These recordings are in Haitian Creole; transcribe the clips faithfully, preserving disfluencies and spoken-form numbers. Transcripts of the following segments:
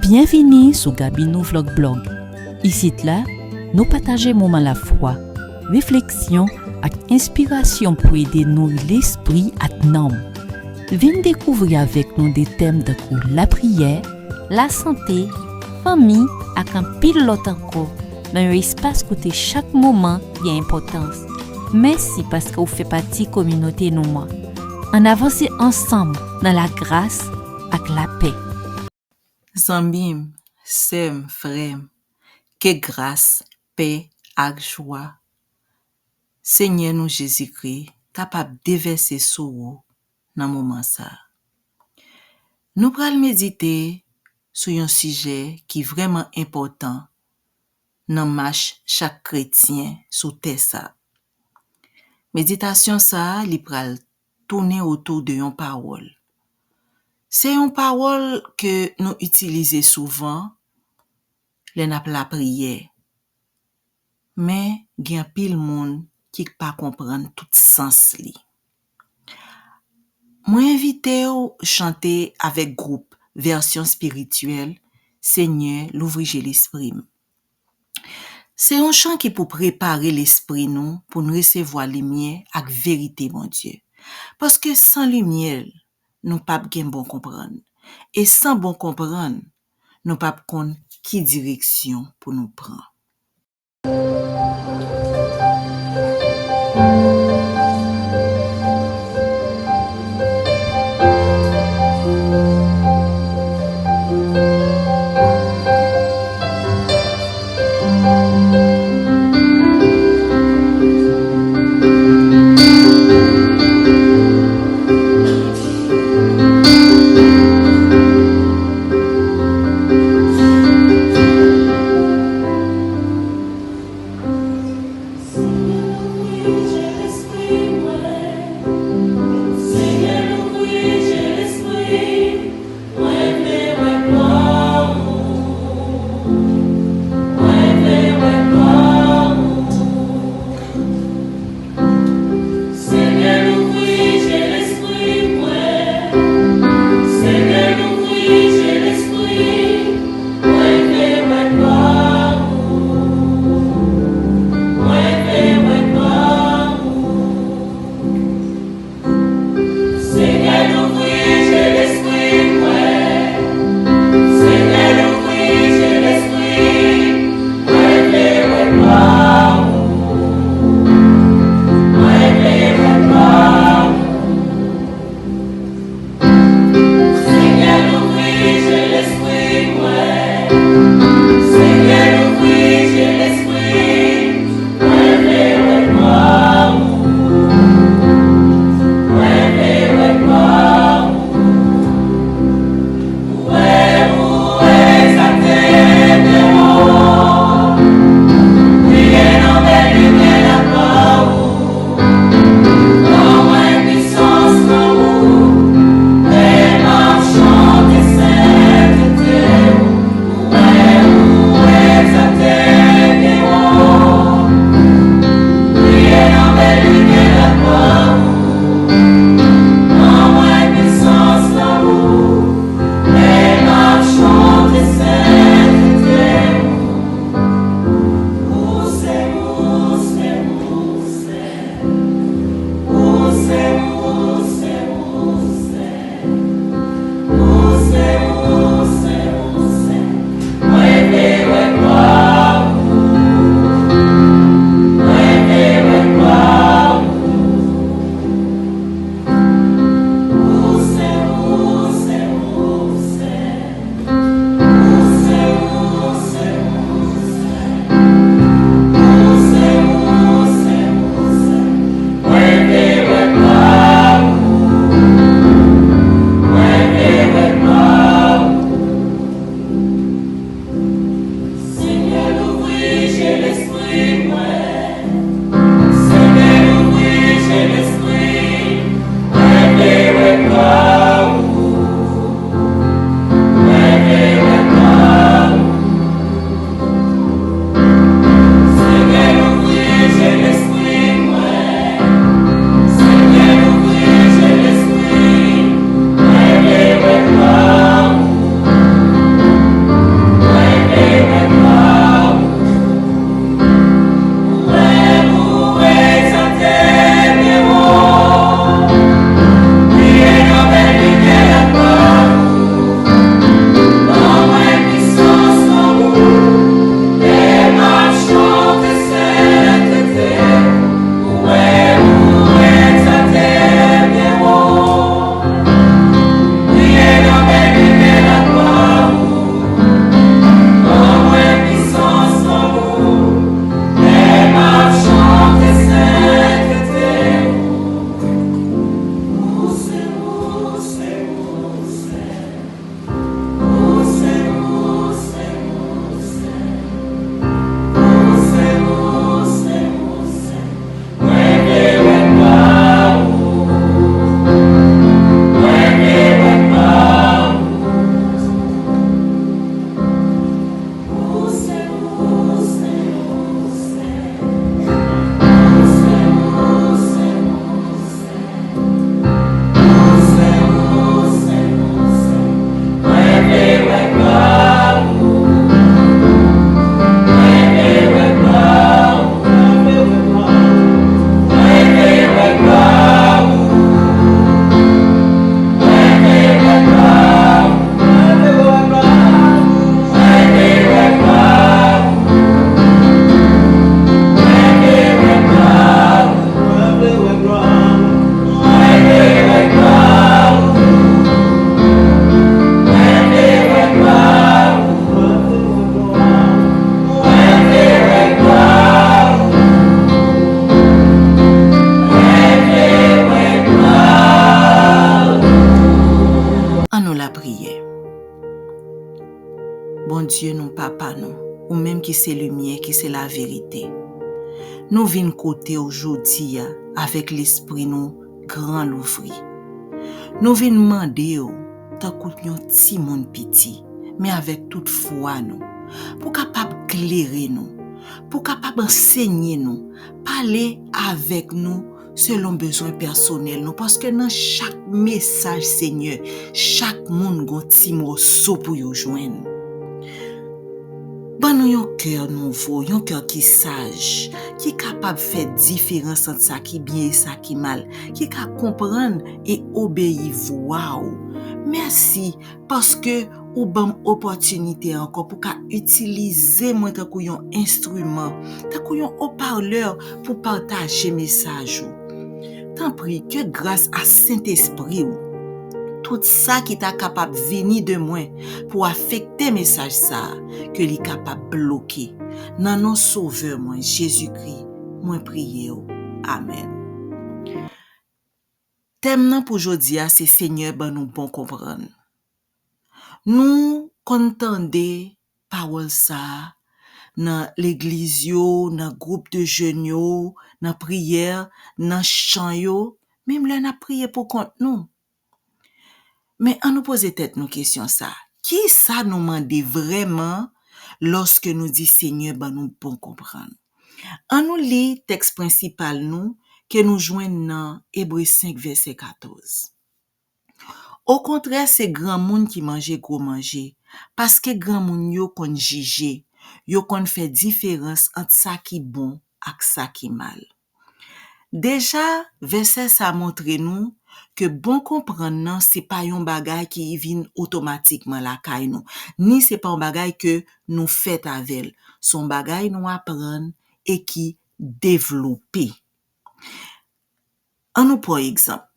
Byenvini sou Gaby Nou Vlog Blog. Isit la, nou pataje moman lafwa, refleksyon ak enspirasyon pou ede nouri lespri ak nanm. Vin dekouvri avèk nou de tèm tankou lapriyè, lasante, fanmi ak anpil lòt ankò nan yon espas kote chak moman gen enpòtans. Mèsi paske w fè pati kominote nou an. Ann avanse ansanm nan lagras ak lapè. Zanmi m, sè m, frè m, ke gras, pè ak jwa Senyè nou Jezikri kapab devèse sou ou nan moman sa a. Nou pral medite sou yon sijè ki vrèman enpòtan nan mach chak kretyen sou tè sa a. Meditasyon sa a, li pral tounen otou de yon pawòl. Se yon pawòl ke nou itilize souvan lè n ap lapriyè, men gen anpil moun ki pa konprann tout sans li. Mwen envite w chante avèk gwoup Vèsyon Espirityèl, Senyè, louvri je lespri m. Se yon chan ki pou prepare lespri nou pou n resevwa limyè ak verite Bondye. Paske san limyè, nou p ap gen bon konprann. E san bon konprann, nou p ap konn ki direksyon pou nou pran. Bondye nou, Papa nou, ou menm ki se limyè, ki se laverite. Nou vin kote w jodi a avèk lespri nou gran louvri. Nou vin mande w, tankou yon timoun piti, men avèk tout fwa nou, pou kapab klere nou, pou kapab ansenye nou, pale avèk nou selon bezwen pèsonèl nou, paske nan chak mesaj, Senyè, chak moun gon ti mòso pou yo jwenn. Ban nou yon kè nouvo, yon kè ki saj, ki kapab fè diferans ant sa ki byen e sa ki mal, ki ka konprann e obeyi vwa w. Mèsi, paske ou ban m opòtinite ankò pou ka itilize mwen tankou yon enstriman, tankou yon opalè pou pataje mesaj ou. Tanpri, ke gras a Sentespri w, tout sa ki ta kapab vini de mwen pou afekte mesaj sa a, ke li kapab bloke. Nan non Sovè mwen, Jezikri, mwen priye w. Amèn. Tèm nan pou jodi a se Senyè ban nou bon konprann. Nou konn tande pawòl sa a nan legliz yo, nan gwoup de jèn yo, nan priyè, nan chan yo, menm lè n ap priye pou kont nou. Men ann nou poze tèt nou kesyon sa a. Kisa nou mande vrèman lòske nou di Senyè ban nou bon konprann? Ann nou li tèks prensipal nou ke nou jwenn nan Ebre senk vèsè katòz. Okontrè, se granmoun ki manje gwo manje, paske granmoun yo konn jije, yo konn fè diferans ant sa ki bon ak sa ki mal. Deja, vèsè sa a montre nou ke bon konprann nan se pa yon bagay ki vin otomatikman lakay nou, ni se pa yon bagay ke nou fèt avè l. Se yon bagay nou aprann e ki devlope. Ann nou pran egzanp.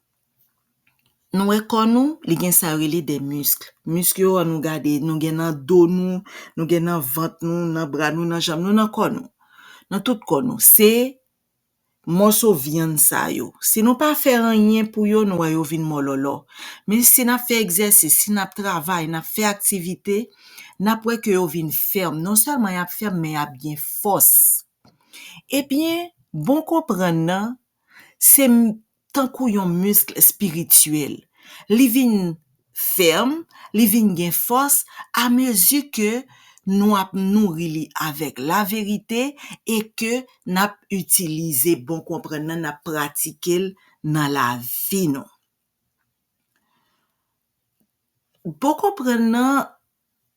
Nou wè kò nou, li gen sa yo rele de misk. Misk yo, ann nou gade, nou gen nan do nou, nou gen nan vant nou, nan bra nou, nan janm nou, nan kò nou. Nan tout kò nou. Se mòso vyann sa yo. Si nou pa fè anyen pou yo, nou wè yo vin mòlòlò. Men si n ap fè egzèsis, si n ap travay, n ap fè aktivite, n ap wè ke yo vin fèm. Non sèlman y ap fèm, men y ap gen fòs. Ebyen, bon konprann nan, se m-, tankou yon misk espirityèl. Li vin fèm, li vin gen fòs amezi ke nou ap nouri li avèk laverite e ke n ap itilize bon konprann nan, n ap pratike l nan lavi nou. Bon konprann nan,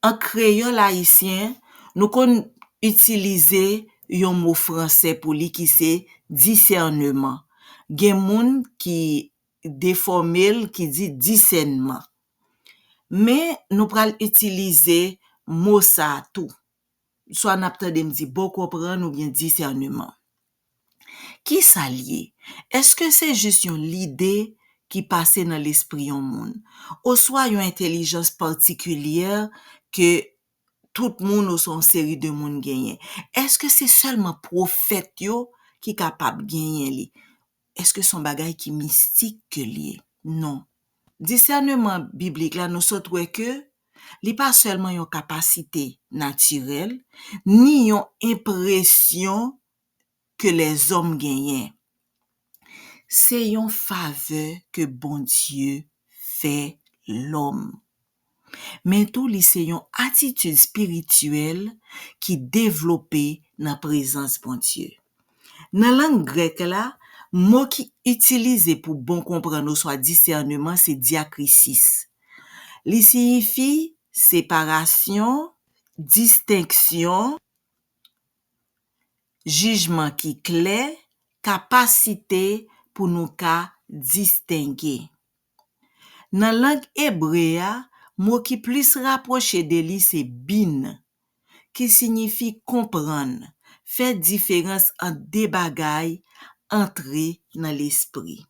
an kreyòl ayisyen, nou konn itilize yon mo fransè pou li ki se disèneman. Gen moun ki defòme l, ki di disènman. Men nou pral itilize mo sa a tou. Swa n ap tande m di bon konprann oubyen disèneman. Kisa l ye? Èske se jis yon lide ki pase nan lespri yon moun? Oswa yon entèlijans patikilyè ke tout moun oswa yon seri de moun genyen? Èske se sèlman pwofèt yo ki kapab genyen li? Èske se yon bagay ki mistik ke l ye? Non. Disèneman biblik la, nou sot wè ke li pa sèlman yon kapasite natirèl, ni yon enpresyon ke lèzòm genyen. Se yon favè ke Bondye fè lòm. Men tou, li se yon atitid espirityèl ki devlope nan prezans Bondye. Nan lang grèk la, mo ki itilize pou bon konprann oswa disèneman se diakrisis. Li siyifi separasyon, distenksyon, jijman ki klè, kapasite pou nou ka distenge. Nan lang ebre a, mo ki plis rapwoche de li se bin, ki siyifi konprann, fè diferans ant de bagay, antre nan lespri.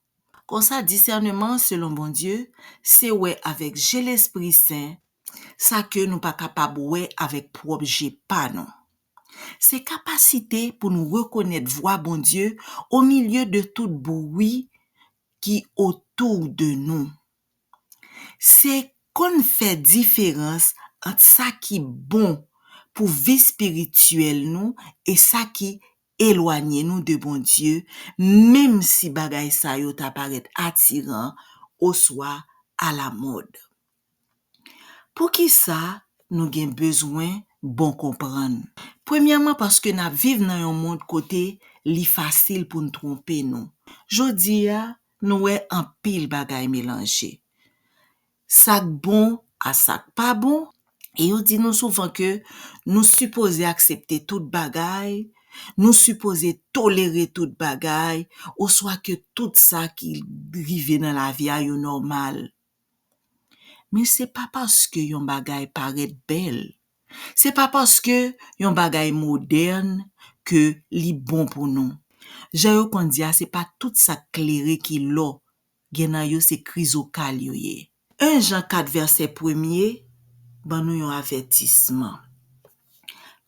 Konsa, disèneman, selon Bondye, se wè avèk je Lespri Sen, sa ke nou pa kapab wè avèk pwòp je pa nou. Se kapasite pou nou rekonèt vwa Bondye o milye de tout bri ki otou de nou. Se konn fè diferans ant sa ki bon pou vi espirityèl nou e sa ki elwanye nou de Bondye, menm si bagay sa yo ta parèt atiran oswa alamòd. Poukisa nou gen bezwen bon konprann? Premyèman, paske n ap viv nan yon mond kote li fasil pou n twonpe nou. Jodi a, nou wè anpil bagay melanje. Sa k bon a sa k pa bon, e yo di nou souvan ke nou sipoze aksepte tout bagay, nou sipoze tolere tout bagay, oswa ke tout sa ki rive nan lavi a yo nòmal. Men se pa paske yon bagay parèt bèl, se pa paske yon bagay modèn ke li bon pou nou. Jan yo konn di a, se pa tout sa k klere ki lò, gen nan yo se krizokal yo ye. En Jan kat vèsè premye ban nou yon avètisman.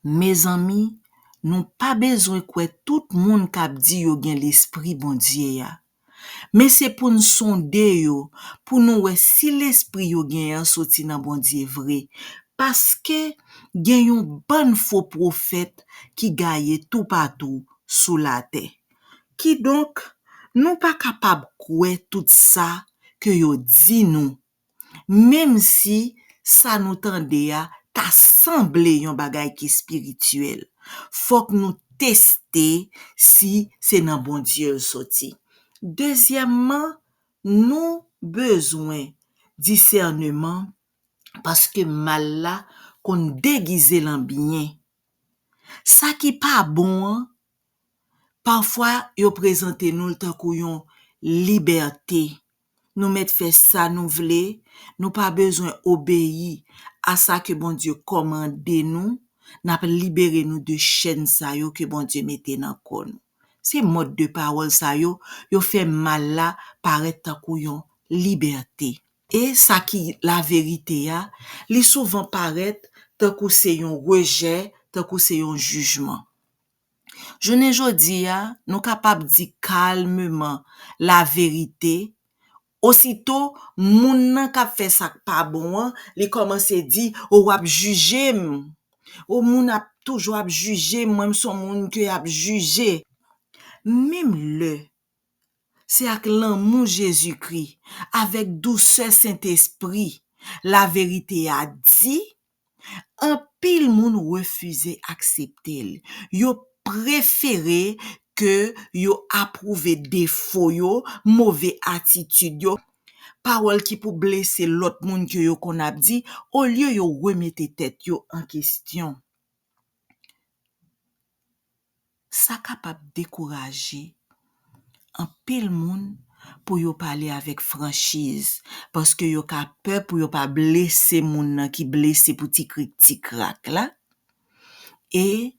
Mezanmi, nou pa bezwen kwè tout moun k ap di yo gen Lespri Bondye a. Men se pou n sonde yo, pou nou wè si lespri yo genyen an soti nan Bondye vre. Paske gen yon bann fo pwofèt ki gaye toupatou sou latè. Kidonk, nou pa kapab kwè tout sa ke yo di nou, menm si sa nou tande a ta sanble yon bagay ki espirityèl. Fòk nou teste si se nan Bondye l soti. Dezyèmman, nou bezwen disèneman paske mal la konn degize l an byen. Sa ki pa bon an, pafwa yo prezante nou l tankou yon libète. Nou mèt fè sa nou vle, nou pa bezwen obeyi a sa ke Bondye kòmande nou, n ap libere nou de chèn sa yo ke Bondye mete nan kò nou. Se mòd de pawòl sa yo, yo fè mal la parèt tankou yon libète. E sa ki laverite a, li souvan parèt tankou se yon rejè, tankou se yon jijman. Jounen jodi a, nou kapab di kalmeman laverite. Osito, moun nan k ap fè sa k pa bon an, li kòmanse di, "O, w ap jije m. O, moun ap toujou ap jije m, mwen m se yon moun ke y ap jije." Menm lè se ak lanmou Jezikri, avèk dousè Sentespri, laverite a di, anpil moun refize aksepte l. Yo prefere ke yo apwouve defo yo, move atitid yo, pawòl ki pou blese lòt moun ke yo konn ap di, olye yo remete tèt yo an kesyon. Sa kapab dekouraje anpil moun pou yo pale avèk franchiz, paske yo ka pè pou yo pa blese moun nan ki blese pou ti krik ti krak la, e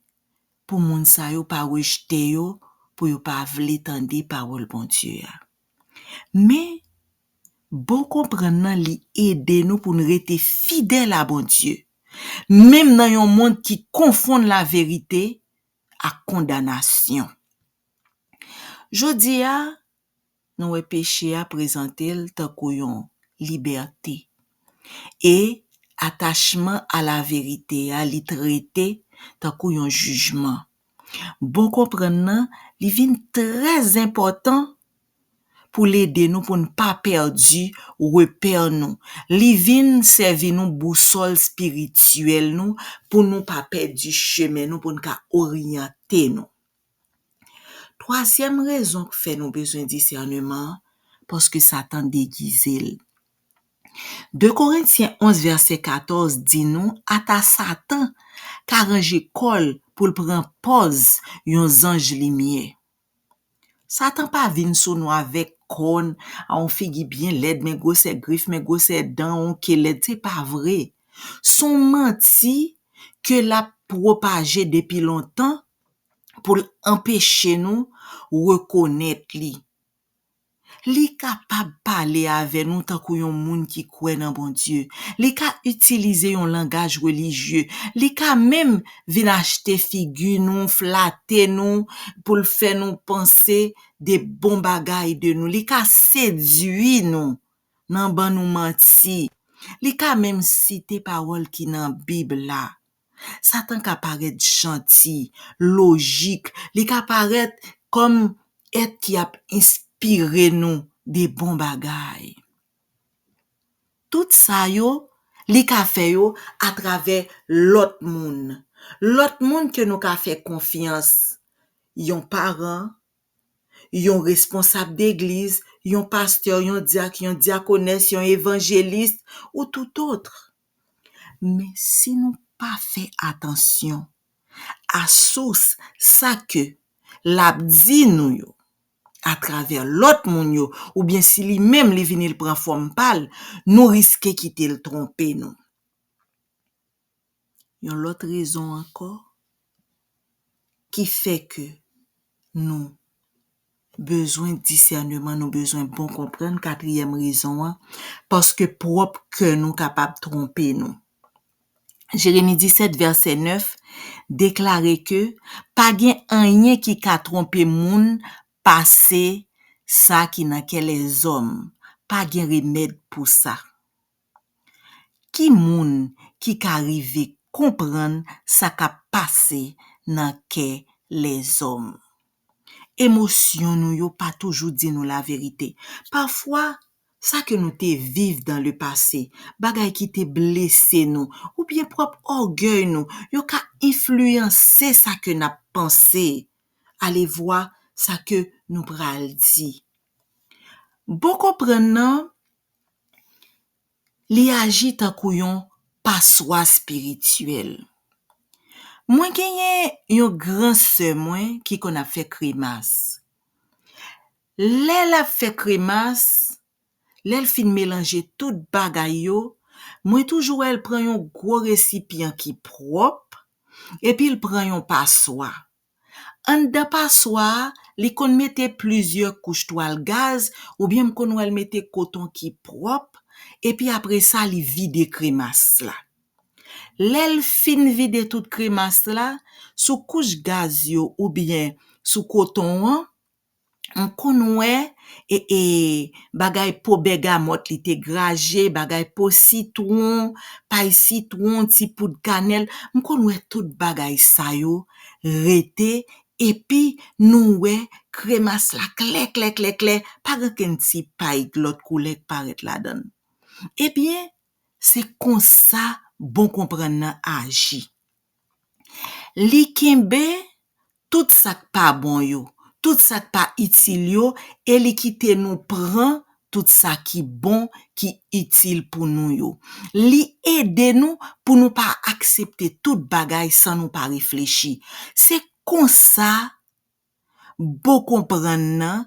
pou moun sa yo pa rejte yo, pou yo pa vle tande pawòl Bondye a. Men, bon konprann nan, li ede nou pou n rete fidèl a Bondye, menm nan yon mond ki konfonn laverite ak kondanasyon. Jodi a, nou wè peche a prezante l tankou yon libète. E atachman a laverite a, li trete tankou yon jijman. Bon konprann nan, li vin trè enpòtan pou l ede nou pou n pa pèdi repè nou. Li vin sèvi nou bousòl espirityèl nou, pou nou pa pèdi chemen nou, pou n ka oryante nou. Twazyèm rezon k fè nou bezwen disèneman an, paske Satan degize l. De Korentyen onz vèsè katòz di nou, ata Satan ka ranje kò l pou l pran pòz yon zanj limyè. Satan pa vin sou nou avèk kòn, a yon figi byen lèd, men gwosè grif, men gwosè dan, yon ke lèd, se pa vre. S on manti ke l ap pwopaje depi lontan pou l anpeche nou rekonèt li. Li kapab pale avè nou tankou yon moun ki kwè nan Bondye. Li ka itilize yon langaj relijye. Li ka menm vin achte figi nou, flate nou, pou l fè nou panse de bon bagay de nou. Li ka sedui nou nan ban nou manti. Li ka menm site pawòl ki nan Bib la. Satan ka parèt janti, lojik, li ka parèt kòm èt ki ap enspire nou de bon bagay. Tout sa yo, li ka fè yo atravè lòt moun. Lòt moun ke nou ka fè konfyans, yon paran, yon responsab degliz, yon pastè, yon dyak, yon dyakonès, yon evanjelis, ou tout autre. Men si nou pa fè atansyon a sous sa ke l ap di nou yo atravè lòt moun yo, oubyen si li menm li vini l pran fòm pa l, nou riske kite l twonpe nou. Yon lòt rezon ankò ki fè ke nou bezwen disèneman, nou bezwen bon konprann, katriyèm rezon an, paske pwòp kè nou kapab twonpe nou. Jeremi disèt, vèsè nèf, deklare ke pa gen anyen ki ka twonpe moun pase sa ki nan kè lèzòm. Pa gen remèd pou sa. Ki moun ki ka rive konprann sa k ap pase nan kè lèzòm? Emosyon nou yo pa toujou di nou laverite. Pafwa, sa ke nou te viv dans le passé, bagay ki te blese nou, oubyen pwòp ògèy nou, yo ka enfliyanse sa ke n ap panse. Alevwa sa ke nou pral di. Bon konprann nan, li aji tankou yon paswa espirityèl. Mwen genyen yon gran sè mwen ki konn ap fè kremas. Lè l ap fè kremas, lè l fin melanje tout bagay yo, mwen toujou wè l pran yon gwo resipyan ki pwòp, epi l pran yon paswa. Anndan paswa a, li konn mete plizyè kouch twal gaz, oubyen m konn wè l mete koton ki pwòp, epi apre sa, li vide kremas la. Lè l fin vide tout kremas la, sou kouch gaz yo oubyen sou koton an, m konn wè, e, e, bagay po bègamòt li te graje, bagay po sitwon, pay sitwon, ti poud kanèl. M konn wè tout bagay sa yo rete, epi nou wè kremas la klè, klè, klè, klè, pa gen okenn ti pay lòt koulè k parèt ladan l. Ebyen, se konsa bon konprann nan aji. Li kenbe tout sa k pa bon yo, tout sa k pa itil yo, e li kite nou pran tout sa ki bon, ki itil pou nou yo. Li ede nou pou nou pa aksepte tout bagay san nou pa reflechi. Se konsa bon konprann nan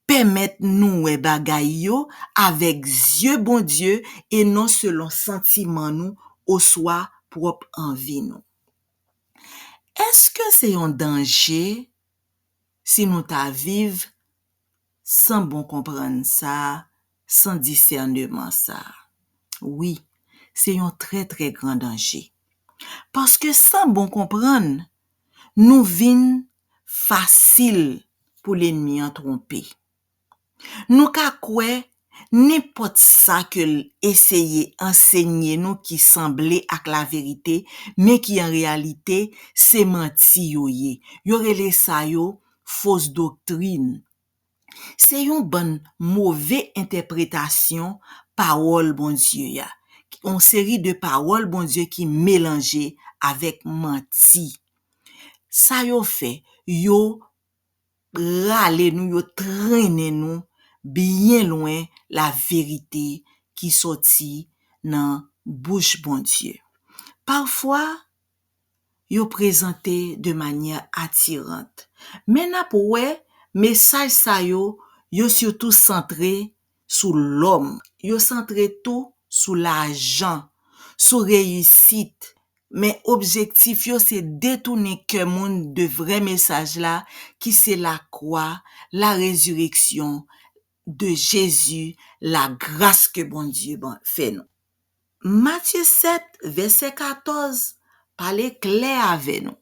pèmèt nou wè bagay yo avèk zye Bondye e non selon santiman nou oswa pwòp anvi nou. Èske se yon danje si nou ta viv san bon konprann sa a, san disèneman sa a? Wi, se yon trè, trè gran danje. Paske san bon konprann, nou vin fasil pou lènmi an twonpe. Nou ka kwè nenpòt sa ke l eseye ansenye nou ki sanble ak laverite, men ki an reyalite se manti yo ye. Yo rele sa yo fos doktrin. Se yon bann move entèpretasyon pawòl Bondye a, yon seri de pawòl Bondye ki melanje avèk manti. Sa yo fè, yo rale nou, yo trennen nou byen lwen laverite ki soti nan bouch Bondye. Pafwa, yo prezante de manyè atirant. Men n ap wè, mesaj sa yo, yo sitou santre sou lòm. Yo santre tou sou lajan, sou reyisit. Men objektif yo se detounen kè moun de vrè mesaj la, ki se lakwa, la rezireksyon de Jezi, lagras ke Bondye ban, fè nou. Matye sèt, vèsè katòz, pale klè avè nou.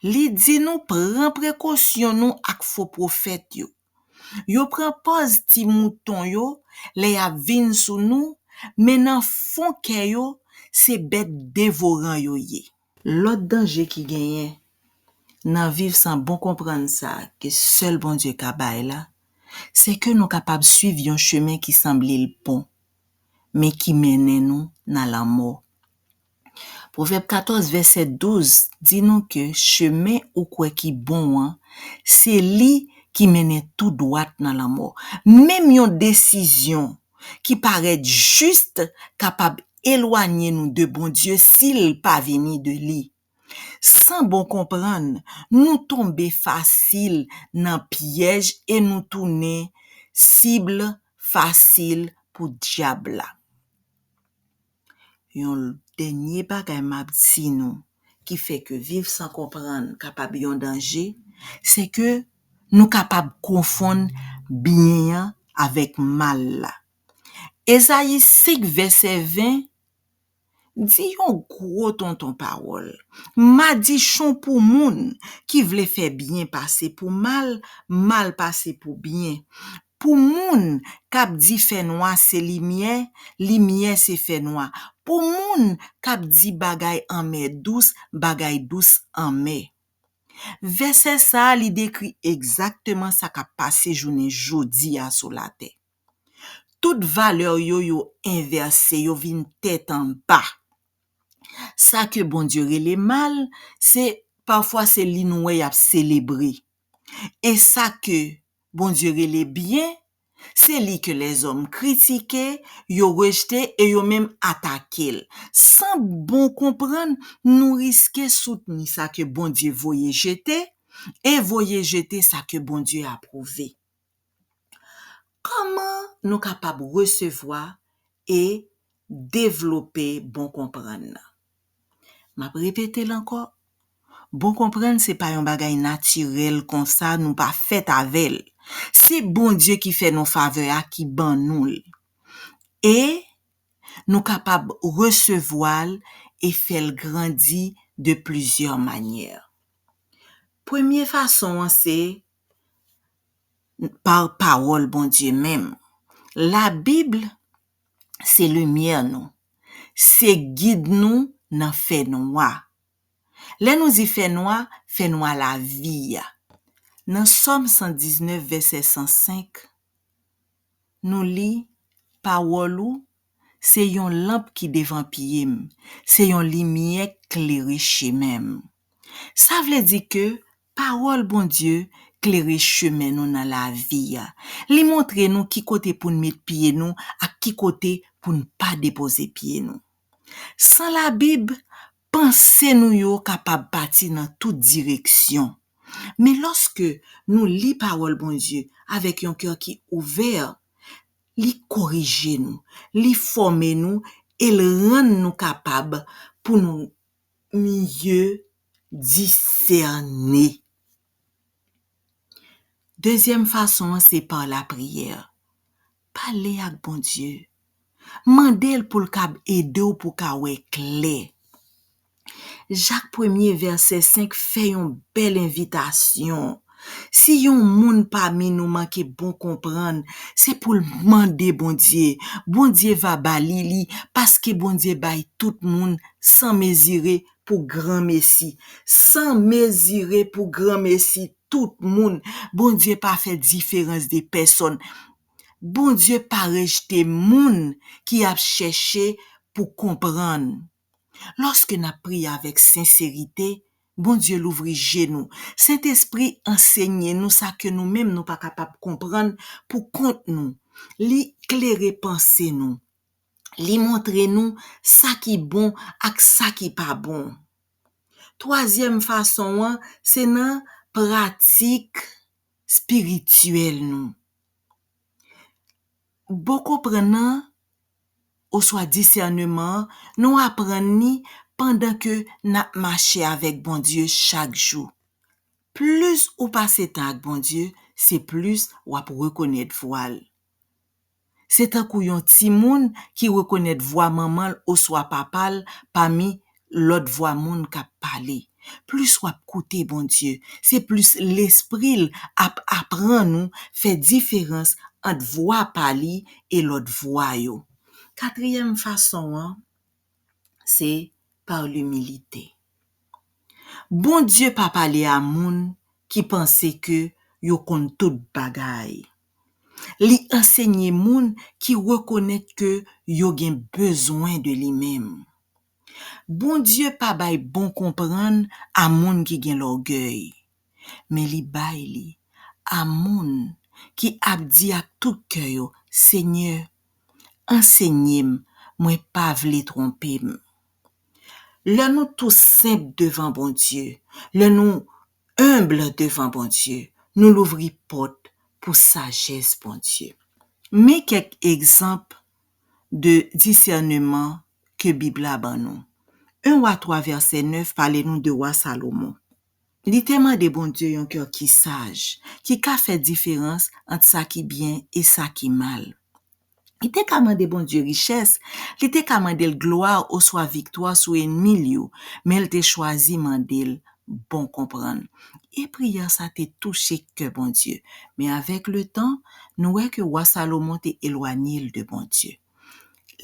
Li di nou pran prekosyon nou ak fo pwofèt yo. Yo pran pòz ti mouton yo lè y ap vin sou nou, Men nan fon kè yo, se bèt devoran yo ye. Lòt danje ki genyen nan viv san bon konprann sa a ke sèl Bondye ka bay la, se ke nou kapab swiv yon chemen ki sanble l bon, men ki mennen nou nan lanmò. Pwovèb katòz, vèsè douz di nou ke chemen ou kwè ki bon an, se li ki mennen tou dwat nan lanmò. Menm yon desizyon ki parèt jis kapab elwanye nou de Bondye si l pa vini de li. San bon konprann, nou tonbe fasil nan pyèj e nou tounen sib fasil pou dyab la. Yon dènye bagay m ap di nou ki fè ke viv san konprann kapab yon danje, se ke nou kapab konfonn byen an avèk mal la. Ezayi senk, vèsè ven, di yon gwo tonton pawòl. Madichon pou moun ki vle fè byen pase pou mal, mal pase pou byen. Pou moun k ap di fènwa se limyè, limyè se fènwa. Pou moun k ap di bagay anmè dous, bagay dous anmè. Vèsè sa a, li dekri egzakteman sa k ap pase jounen jodi a sou latè. Tout valè yo, yo envèse, yo vin tèt anba. Sa ke Bondye rele mal, se pafwa se li nou wè y ap selebre. E sa ke Bondye rele byen, se li ke lèzòm kritike, yo rejte e yo menm atake l. San bon konprann, nou riske soutni sa ke Bondye voye jete e voye jete sa ke Bondye apwouve. Kòman nou kapab resevwa e devlope bon konprann nan? M ap repete l ankò, bon konprann se pa yon bagay natirèl konsa, nou pa fèt avè l. Se Bondye ki fè nou favè a, ki ban nou l. E nou kapab resevwa l e fè l grandi de plizyè manyè. Premye fason an se pa pawòl Bondye menm. Labib se limyè nou, se gid nou nan fènwa. Lè nou di fènwa, fènwa lavi a. Nan Sòm san diznèf, vèsè san senk, nou li, pawòl ou se yon lanp ki devan pye m, se yon limyè k klere chemen m. Sa vle di ke pawòl Bondye klere chemen nou nan lavi a. Li montre nou ki kote pou n met pye nou ak ki kote pou n pa depoze pye nou. San Labib, panse nou yo kapab pati nan tout direksyon. Men lòske nou li pawòl Bondye avèk yon kè ki ouvè, li korije nou, li fòme nou e l rann nou kapab pou nou miye disène. Dezyèm fason an se pa lapriyè. Pale ak Bondye. Mande l pou l kab ede w pou w ka wè klè. Jak premye vèsè senk fè yon bèl envitasyon. Si yon moun pami nou manke bon konprann, se pou l mande Bondye. Bondye va ba li li, paske Bondye bay tout moun san mezire pou granmesi. San mezire pou granmesi tout moun. Bondye pa fè diferans de pèsòn. Bondye pa rejte moun ki ap chèche pou konprann. Lòske n ap priye avèk senserite, Bondye louvri je nou. Sentespri ansenye nou sa ke nou menm nou pa kapab konprann pou kont nou. Li klere panse nou. Li montre nou sa ki bon ak sa ki pa bon. Twazyèm fason an, se nan pratik espirityèl nou. Bon konprann nan, oswa disèneman an, nou aprann ni pandan ke n ap mache avèk Bondye chak jou. Plis ou pase tan ak Bondye, se plis w ap rekonèt vwa l. Se tankou yon timoun ki rekonèt vwa manman l oswa papa l pami lòt vwa moun k ap pale. Plis w ap koute Bondye, se plis Lespri l ap aprann ou fè diferans ant vwa pa li e lòt vwa yo. Katriyèm fason an, se pa limilite. Bondye pa pale a moun ki panse ke yo konn tout bagay. Li ansenye moun ki rekonèt ke yo gen bezwen de li menm. Bondye pa bay bon konprann a moun ki gen lògèy, men li bay li a moun ki ap di ak tout kè yo, Senyè, ansenye m, mwen pa vle twonpe m. Lè nou tou senp devan Bondye, lè nou enb devan Bondye, nou louvri pòt pou sajès Bondye. Men kèk egzanp de disèneman ke Bib la ban nou. En Wa twa vèsè nèf pale nou de wa Salomon. Li te mande Bondye yon kè ki saj, ki ka fè diferans ant sa ki byen e sa ki mal. Li te ka mande Bondye richès, li te ka mande l glwa oswa viktwa sou ènmi l yo, men l te chwazi mande l bon konprann. E priyè sa te touche kè Bondye. Men avèk letan, nou wè ke wa Salomon te elwanye l de Bondye.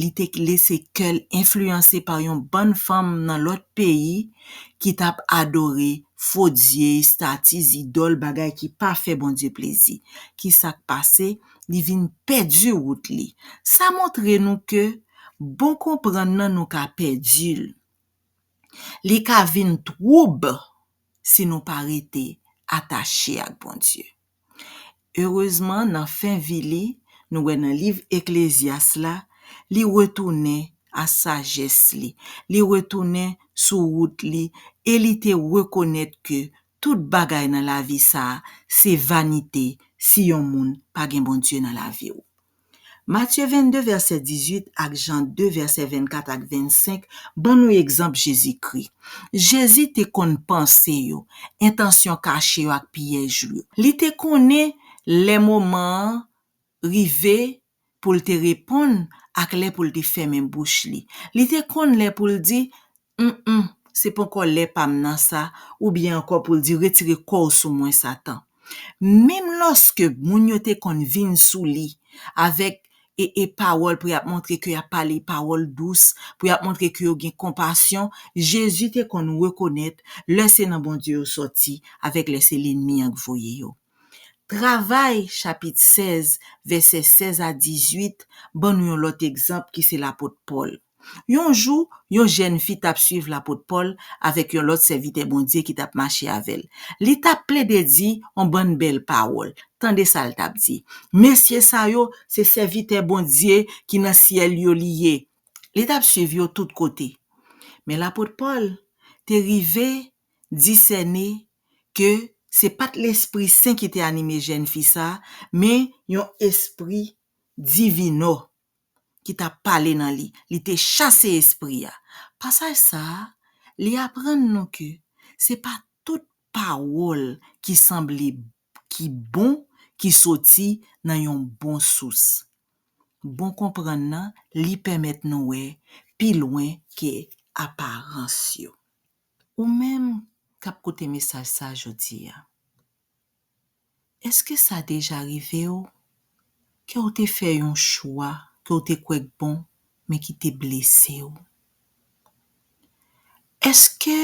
Li te lese kè l enfliyanse pa yon bann fanm nan lòt peyi ki t ap adore fo dye, estati, zidòl, bagay ki pa fè Bondye plezi. Ki sa k pase? Li vin pèdi wout li. Sa montre nou ke bon konprann nan nou ka pèdi l. Li ka vin twoub si nou pa rete atache ak Bondye. Erezman, nan fen vi li, nou wè nan liv Eklezyas la, li retounen a sajès li, li retounen sou wout li, e li te rekonèt ke tout bagay nan lavi sa a se vanite si yon moun pa gen Bondye nan lavi w. Matye vennde vèsè dizuit ak Jan de vèsè vennkat ak vennsenk ban nou egzanp Jezikri. Jezi te konn panse yo, entansyon kache yo ak pyèj yo. Li te konnen lè moman an rive pou l te reponn ak lè pou l te fèmen bouch li. Li te konn lè pou l di, "Mm, mm, se poko lè pa m nan sa," oubyen ankò pou l di, "Retire kò w sou mwen, Satan." Menm lòske moun yo te konn vin sou li avèk e, e pawòl pou y ap montre ke y ap pale pawòl dous, pou y ap montre ke yo gen konpasyon, Jezi te konn rekonèt lè se nan Bondye yo sòti avèk lè se lènmi an k voye yo. Travay, chapit sèz, vèsè sèz a dizuit, ban nou yon lòt egzanp ki se lapot Pòl. Yon jou, yon jèn fi t ap swiv lapot Pòl avèk yon lòt sèvitè Bondye ki t ap mache avè l. Li t ap plede di yon bann bèl pawòl. Tande sa l t ap di, "Mesye sa yo, se sèvitè Bondye ki nan syèl yo li ye." Li t ap swiv yo tout kote. Men lapot Pòl te rive disène ke se pa t Lespri Sen ki te anime jèn fi sa a, men yon espri divinò ki t ap pale nan li. Li te chase espri a. Pasaj sa a, li aprann nou ke se pa tout pawòl ki sanble ki bon ki soti nan yon bon sous. Bon konprann nan, li pèmèt nou wè pi lwen ke aparans yo. Ou menm k ap koute mesaj sa jodi a, èske sa deja rive w ke w te fè yon chwa ke w te kwè k bon, men ki te blese w? Èske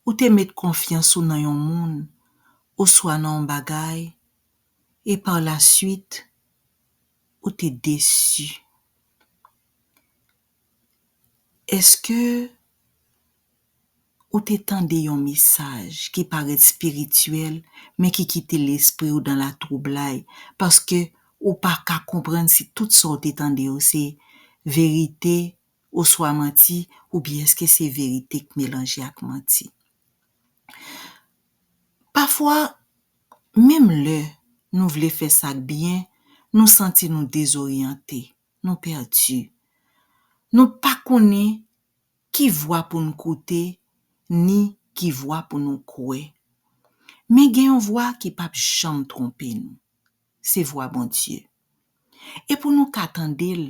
ou te met konfyans ou nan yon moun oswa nan yon bagay, e pa la swit, ou te desi? Èske ou te tande yon mesaj ki parèt espirityèl, men ki kite lespri w dan latwoublay, paske ou pa ka konprann si tout sa w te tande yo se verite oswa manti, oubyen èske se verite k melanje ak manti? Pafwa, menm lè nou vle fè sa k byen, nou santi nou dezoryante, nou pèdi. Nou pa konnen ki vwa pou n koute, ni ki vwa pou nou kwè. Men gen yon vwa ki p ap janm twonpe nou. Se vwa Bondye. E pou nou ka tande l,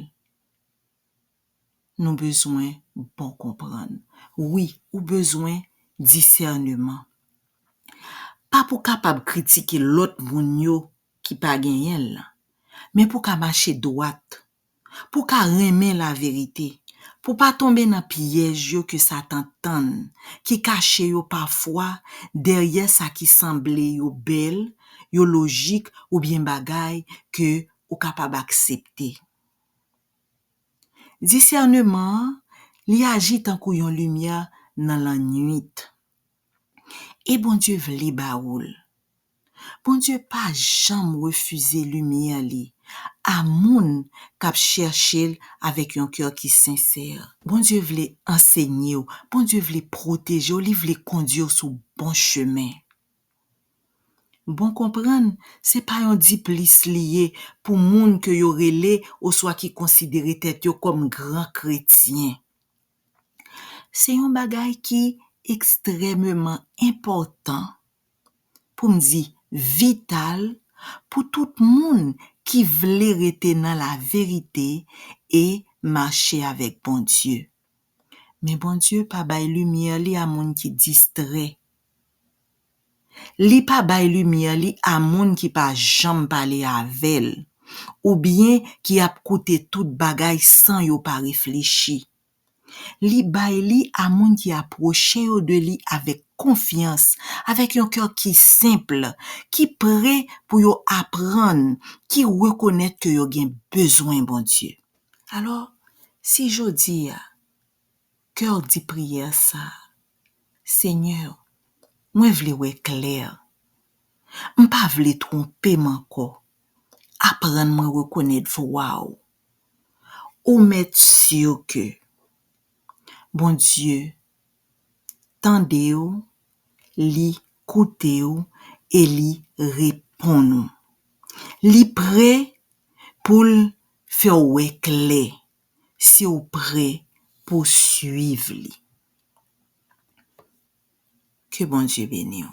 nou bezwen bon konprann. Wi, ou bezwen disèneman. Pa pou kapab kritike lòt moun yo ki pa genyen l lan, men pou ka mache dwat, Pou w ka renmen laverite, pou w pa tonbe nan pyèj yo ke Satan tann, ki kache yo pafwa dèyè sa ki sanble yo bèl, yo lojik oubyen bagay ke ou kapab aksepte. Disèneman an, li aji tankou yon limyè nan lannwit. E Bondye vle ba ou l. Bondye pa janm refize limyè li a moun k ap chèche l avèk yon kè ki sensè. Bondye vle ansenye w, Bondye vle pwoteje w, li vle kondui w sou bon chemen. Bon konprann, se pa yon diplis li ye pou moun ke yo rele oswa ki konsidere tèt yo kòm gran kretyen. Se yon bagay ki ekstrèmeman enpòtan, pou m di vital, pou tout moun ki vle rete nan laverite e mache avèk Bondye. Men Bondye pa bay limyè li a moun ki distrè. Li pa bay limyè li a moun ki pa janm pale avè l, oubyen ki ap koute tout bagay san yo pa reflechi. Li bay li a moun ki apwoche yo de li avèk konfyans, avèk yon kè ki senp, ki pre pou yo aprann, ki rekonèt ke yo gen bezwen Bondye. Alò, si jodi a, kè w di priyè sa a, Senyè, mwen vle wè klè. M pa vle twonpe m ankò. Aprann mwen rekonèt vwa w. Ou mèt si ke Bondye tande w, li koute w e li reponn ou. Li pre pou l fè w wè klè si w pre pou w suiv li. Ke Bondye beni w.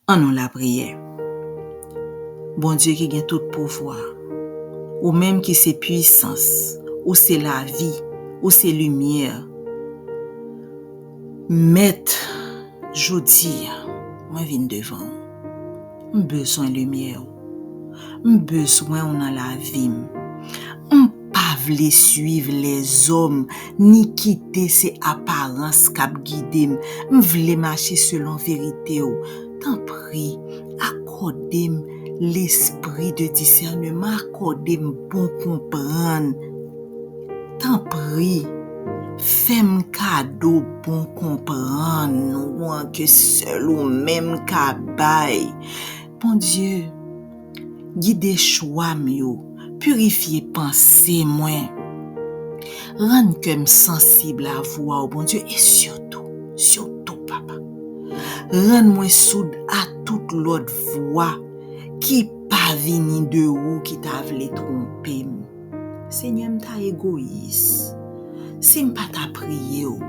An nou lapriyè. Bondye ki gen tout pouvwa, ou menm ki se pwisans, ou se lavi, ou se limyè. Mèt, jodi a, mwen vin devan w. M bezwen limyè w. M bezwen w nan lavi m. M pa vle suiv lèzòm, ni kite se aparans k ap gide m. M vle mache selon verite w. Tanpri, akòde m lespri de disèneman, akòde m bon konprann. Tanpri, fè m kado bon konprann ou an ke sèl ou menm ka bay. Bondye, gide chwa m yo, pirifye panse mwen. Rann kè m sansib a vwa w, Bondye, e sitou, sitou, Papa, rann mwen soud a tout lòt vwa ki pa vini de ou ki ta vle twonpe m. Senyè, m ta egoyis si m pa ta priye w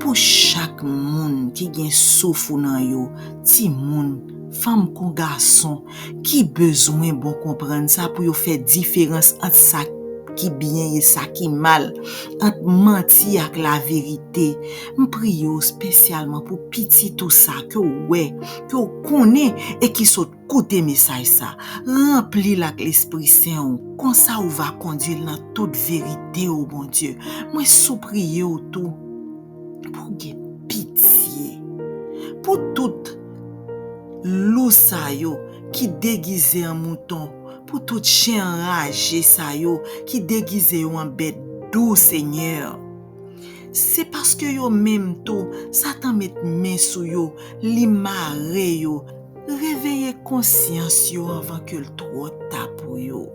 pou chak moun ki gen souf ou nan yo, timoun, fanm kon gason, ki bezwen bon konprann sa pou yo fè diferans ant sa ki byen e sa ki mal, ant manti ak laverite. M priye w espesyalman pou pitit ou sa ke w wè, ke w konnen e ki sot koute mesaj sa. Ranpli l ak Lespri Sen w. Konsa ou va kondui l nan tout verite, o Bondye. Mwen sipliye w tou pou w gen pitye pou tout lou sa yo ki degize an mouton, pou tout chen anraje sa yo ki degize yo an bèt dou, Senyè. Se paske yo menm tou, Satan met men sou yo, li mare yo. Reveye konsyans yo anvan ke l twò ta pou yo.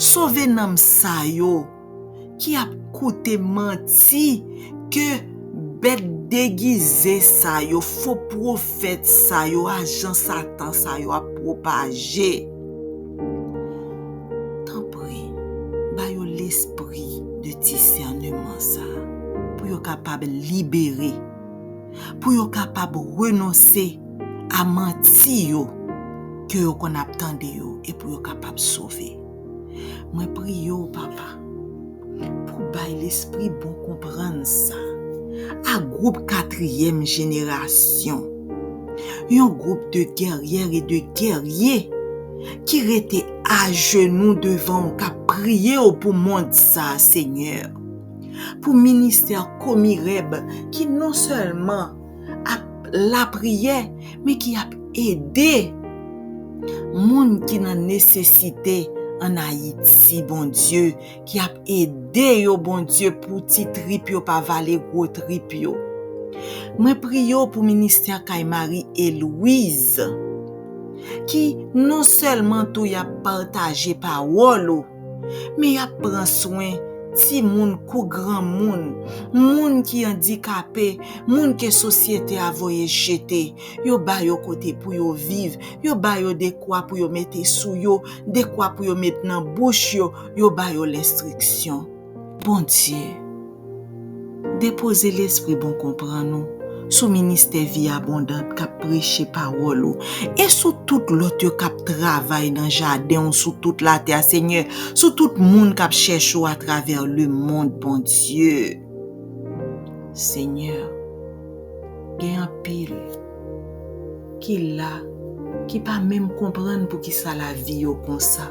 Sove nanm sa yo ki ap koute manti ke bèt degize sa yo, fo pwofèt sa yo, ajan Satan sa yo ap pwopaje. Tanpri, ba yo lespri de disèneman sa a, pou yo kapab libere, pou yo kapab renonse a manti yo ke yo konn ap tande yo e pou yo kapab sove. Mwen priye w, Papa, pou bay lespri bon konprann sa a gwoup katriyèm jenerasyon, yon gwoup de gèryè e de gèrye ki rete ajenou devan w, k ap Priye w pou mond sa, Senyè. Pou ministè Komirèb ki non sèlman ap lapriyè, men ki ap ede moun ki nan nesesite ann Ayiti, Bondye, ki ap ede yo, Bondye, pou ti trip yo pa vale gwo trip yo. Mwen priye w pou ministè kay Mari Elwiz, ki non sèlman tou y ap pataje pawòl ou, men y ap pran swen timoun kou granmoun, moun ki andikape, moun ke sosyete a voye jete. Yo ba yo kote pou yo viv, yo ba yo dekwa pou yo mete sou yo, dekwa pou yo met nan bouch yo, yo ba yo lenstriksyon. Bondye, depoze lespri bon konprann ou sou ministè Vi Abondant k ap preche pawòl ou, e sou tout lòt yo k ap travay nan jaden ou sou tout latè a, Senyè, sou tout moun k ap chèche w atravè lemonn, Bondye. Senyè, gen anpil ki la, ki pa menm konprann poukisa lavi yo konsa,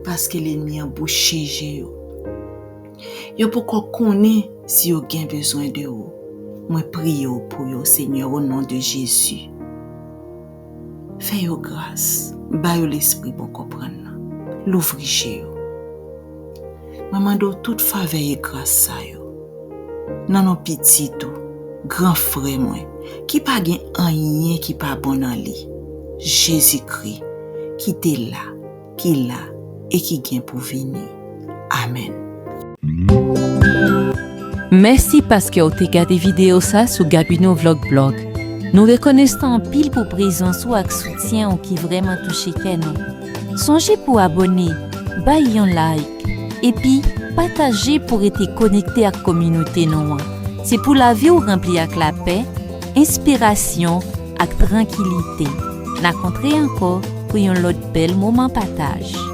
paske lènmi an bouche je yo. Yo poko konnen si yo gen bezwen de ou. Mwen priye w pou yo, Senyè, o non de Jezi. Fè yo gras, ba yo lespri bon konprann nan. Louvri je yo. Mwen mande w tout favè e gras sa yo. Nan non pitit ou, gran frè mwen, ki pa gen anyen ki pa bon nan li, Jezikri, ki te la, ki la, e ki gen pou vini. Amèn. Mèsi paske w te gade videyo sa sou Gabino Vlog Blog. Nou rekonesan anpil pou prezans ou ak soutyen ou ki vrèman touche kè nou. Sonje pou abòne, bay yon like, epi pataje pou rete konekte ak kominote nou an. Se pou lavi w ranpli ak lapè, enspirasyon ak trankilite. N a kontre ankò pou yon lòt bèl moman pataj.